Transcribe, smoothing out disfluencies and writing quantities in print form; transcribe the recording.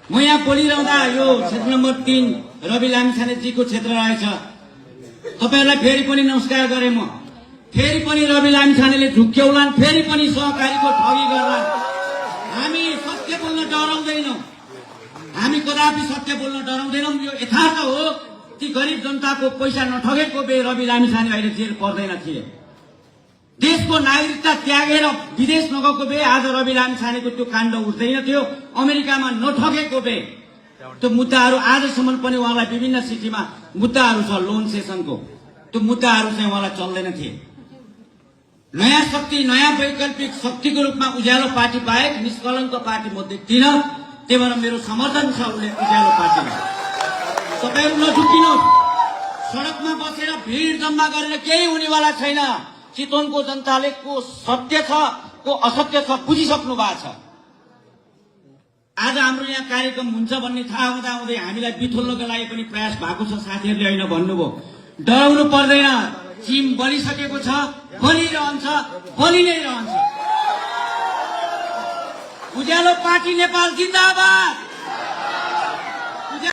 म यहाँ बोलिरहँदा यो क्षेत्र नम्बर 3 रवि लामिछानेजीको क्षेत्र रहेछ। तपाईहरुलाई फेरि पनि नमस्कार गरे म। फेरि पनि रवि लामिछानेले झुक्क्याउलान्, फेरि पनि सहकारीको ठगी गर्लान्। हामी सत्य बोल्न डराउँदैनौं। हामी कदापि सत्य बोल्न डराउँदैनौं। यो यथार्थ हो। ती गरिब जनताको पैसा नठगेको भए रवि लामिछाने अहिले जेल पर्दैन थिए। देशको नागरिकता त्यागेर विदेश नगएको भए आज रवि लामिछानेको त्यो काण्ड उठ्दैन थियो। अमेरिकामा नठगेको भए त्यो मुद्दाहरू आजसम्म पनि उहाँलाई विभिन्न सिटीमा मुद्दाहरू छ लोन सेसनको, त्यो मुद्दाहरू चाहिँ उहाँलाई चल्दैन थिए। नयाँ शक्ति, नयाँ वैकल्पिक शक्तिको रूपमा उज्यालो पार्टी बाहेक निष्कलङ्क पार्टी म देख्दिन। त्यही भएर मेरो समर्थन छ उज्यालो पार्टीमा। तपाईहरु नझुक्किनुहोस्। सडकमा बसेर भिड जम्मा गरेर केही हुनेवाला छैन। चितवनको जनताले को सत्य छ को असत्य छ बुझिसक्नु भएको छ। आज हाम्रो यहाँ कार्यक्रम हुन्छ भन्ने थाहा हुँदा हुँदै हामीलाई बिथोल्नको लागि पनि प्रयास भएको छ। साथीहरूले होइन भन्नुभयो, डराउनु पर्दैन। चिम बलिसकेको छ, बलिरहन्छ, बलि नै रहन्छ। उज्यालो पार्टी नेपाल जिन्दाबाद।